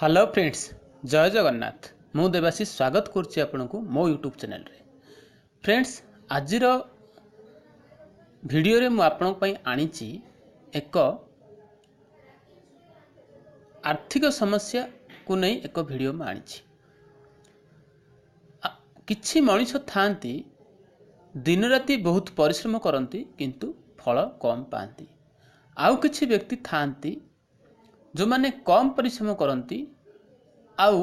Hello friends, ଜୟ ଜଗନ୍ନାଥ। ମୁଁ ଦେବାଶିଷ ସ୍ୱାଗତ କରୁଛି ଆପଣଙ୍କୁ ମୋ ୟୁଟ୍ୟୁବ୍ ଚ୍ୟାନେଲରେ। ଫ୍ରେଣ୍ଡସ୍, ଆଜିର ଭିଡ଼ିଓରେ ମୁଁ ଆପଣଙ୍କ ପାଇଁ ଆଣିଛି ଏକ ଆର୍ଥିକ ସମସ୍ୟାକୁ ନେଇ ଏକ ଭିଡ଼ିଓ ମୁଁ ଆଣିଛି। କିଛି ମଣିଷ ଥାଆନ୍ତି, ଦିନରାତି ବହୁତ ପରିଶ୍ରମ କରନ୍ତି, କିନ୍ତୁ ଫଳ କମ୍ ପାଆନ୍ତି। ଆଉ କିଛି ବ୍ୟକ୍ତି ଥାଆନ୍ତି ଯେଉଁମାନେ କମ୍ ପରିଶ୍ରମ କରନ୍ତି ଆଉ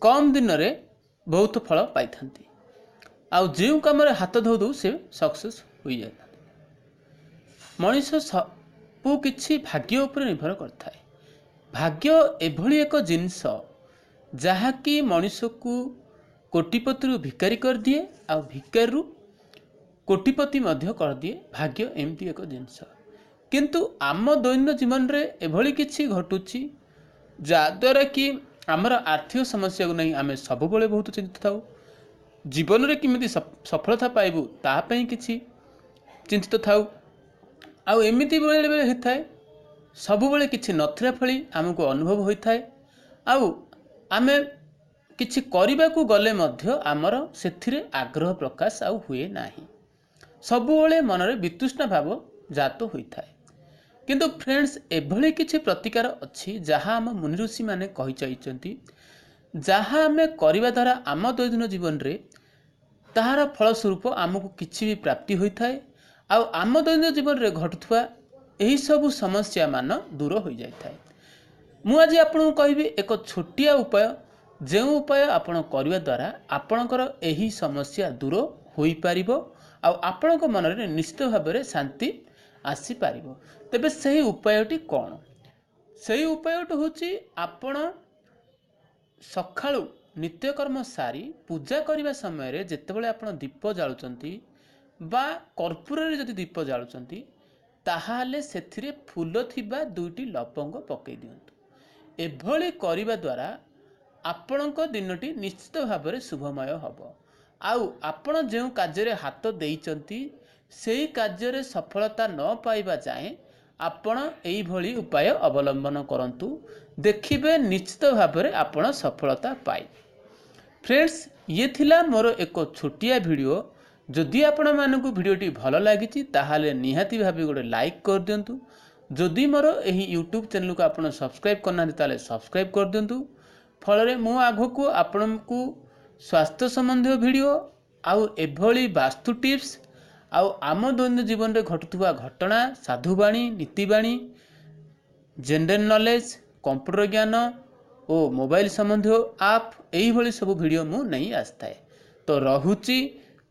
କମ୍ ଦିନରେ ବହୁତ ଫଳ ପାଇଥାନ୍ତି, ଆଉ ଯେଉଁ କାମରେ ହାତ ଧୋଉ ଧୋଉ ସେ ସକ୍ସେସ୍ ହୋଇଯାଇଥାନ୍ତି। ମଣିଷ ସବୁ କିଛି ଭାଗ୍ୟ ଉପରେ ନିର୍ଭର କରିଥାଏ। ଭାଗ୍ୟ ଏଭଳି ଏକ ଜିନିଷ ଯାହାକି ମଣିଷକୁ କୋଟିପତିରୁ ଭିକାରୀ କରିଦିଏ ଆଉ ଭିକାରୀରୁ କୋଟିପତି ମଧ୍ୟ କରିଦିଏ। ଭାଗ୍ୟ ଏମିତି ଏକ ଜିନିଷ। କିନ୍ତୁ ଆମ ଦୈନନ୍ଦିନ ଜୀବନରେ ଏଭଳି କିଛି ଘଟୁଛି ଯାହାଦ୍ୱାରା କି ଆମର ଆର୍ଥିକ ସମସ୍ୟାକୁ ନେଇ ଆମେ ସବୁବେଳେ ବହୁତ ଚିନ୍ତିତ ଥାଉ। ଜୀବନରେ କେମିତି ସଫଳତା ପାଇବୁ ତା ପାଇଁ କିଛି ଚିନ୍ତିତ ଥାଉ। ଆଉ ଏମିତି ବେଳେବେଳେ ହୋଇଥାଏ, ସବୁବେଳେ କିଛି ନଥିଲା ଭଳି ଆମକୁ ଅନୁଭବ ହୋଇଥାଏ, ଆଉ ଆମେ କିଛି କରିବାକୁ ଗଲେ ମଧ୍ୟ ଆମର ସେଥିରେ ଆଗ୍ରହ ପ୍ରକାଶ ଆଉ ହୁଏ ନାହିଁ। ସବୁବେଳେ ମନରେ ବିତୃଷ୍ଣା ଭାବ ଜାତ ହୋଇଥାଏ। କିନ୍ତୁ ଫ୍ରେଣ୍ଡସ୍, ଏଭଳି କିଛି ପ୍ରତିକାର ଅଛି ଯାହା ଆମ ମୁନି ଋଷିମାନେ କହିଯାଇଛନ୍ତି, ଯାହା ଆମେ କରିବା ଦ୍ୱାରା ଆମ ଦୈନନ୍ଦିନ ଜୀବନରେ ତାହାର ଫଳସ୍ୱରୂପ ଆମକୁ କିଛି ବି ପ୍ରାପ୍ତି ହୋଇଥାଏ, ଆଉ ଆମ ଦୈନନ୍ଦିନ ଜୀବନରେ ଘଟୁଥିବା ଏହିସବୁ ସମସ୍ୟାମାନ ଦୂର ହୋଇଯାଇଥାଏ। ମୁଁ ଆଜି ଆପଣଙ୍କୁ କହିବି ଏକ ଛୋଟିଆ ଉପାୟ, ଯେଉଁ ଉପାୟ ଆପଣ କରିବା ଦ୍ୱାରା ଆପଣଙ୍କର ଏହି ସମସ୍ୟା ଦୂର ହୋଇପାରିବ ଆଉ ଆପଣଙ୍କ ମନରେ ନିଶ୍ଚିତ ଭାବରେ ଶାନ୍ତି ଆସିପାରିବ। ତେବେ ସେହି ଉପାୟଟି କ'ଣ? ସେହି ଉପାୟଟି ହେଉଛି, ଆପଣ ସକାଳୁ ନିତ୍ୟକର୍ମ ସାରି ପୂଜା କରିବା ସମୟରେ ଯେତେବେଳେ ଆପଣ ଦୀପ ଜାଳୁଛନ୍ତି ବା କର୍ପୂରରେ ଯଦି ଦୀପ ଜାଳୁଛନ୍ତି, ତାହେଲେ ସେଥିରେ ଫୁଲ ଥିବା ଦୁଇଟି ଲବଙ୍ଗ ପକାଇ ଦିଅନ୍ତୁ। ଏଭଳି କରିବା ଦ୍ୱାରା ଆପଣଙ୍କ ଦିନଟି ନିଶ୍ଚିତ ଭାବରେ ଶୁଭମୟ ହେବ, ଆଉ ଆପଣ ଯେଉଁ କାର୍ଯ୍ୟରେ ହାତ ଦେଇଛନ୍ତି ସେଇ କାର୍ଯ୍ୟରେ ସଫଳତା ନ ପାଇବା ଯାଏଁ ଆପଣ ଏଇଭଳି ଉପାୟ ଅବଲମ୍ବନ କରନ୍ତୁ। ଦେଖିବେ ନିଶ୍ଚିତ ଭାବରେ ଆପଣ ସଫଳତା ପାଇବେ। ଫ୍ରେଣ୍ଡସ୍, ଇଏ ଥିଲା ମୋର ଏକ ଛୋଟିଆ ଭିଡ଼ିଓ। ଯଦି ଆପଣମାନଙ୍କୁ ଭିଡ଼ିଓଟି ଭଲ ଲାଗିଛି, ତାହେଲେ ନିହାତି ଭାବେ ଗୋଟେ ଲାଇକ୍ କରିଦିଅନ୍ତୁ। ଯଦି ମୋର ଏହି ୟୁଟ୍ୟୁବ୍ ଚ୍ୟାନେଲକୁ ଆପଣ ସବସ୍କ୍ରାଇବ୍ କରିନାହାନ୍ତି, ତାହେଲେ ସବସ୍କ୍ରାଇବ୍ କରିଦିଅନ୍ତୁ। ଫଳରେ ମୁଁ ଆଗକୁ ଆପଣଙ୍କୁ ସ୍ୱାସ୍ଥ୍ୟ ସମ୍ବନ୍ଧୀୟ ଭିଡ଼ିଓ ଆଉ ଏଭଳି ବାସ୍ତୁ ଟିପ୍ସ ଆଉ ଆମ ଦୈନନ୍ଦିନ ଜୀବନରେ ଘଟୁଥିବା ଘଟଣା, ସାଧୁବାଣୀ, ନୀତିବାଣୀ, ଜେନେରାଲ ନଲେଜ, କମ୍ପ୍ୟୁଟର ଜ୍ଞାନ ଓ ମୋବାଇଲ ସମ୍ବନ୍ଧୀୟ ଆପ୍, ଏଇଭଳି ସବୁ ଭିଡ଼ିଓ ମୁଁ ନେଇ ଆସିଥାଏ। ତ ରହୁଛି,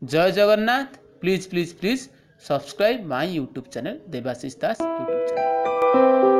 ଜୟ Jagannath. Please please please subscribe my YouTube channel, Debashish Das YouTube channel.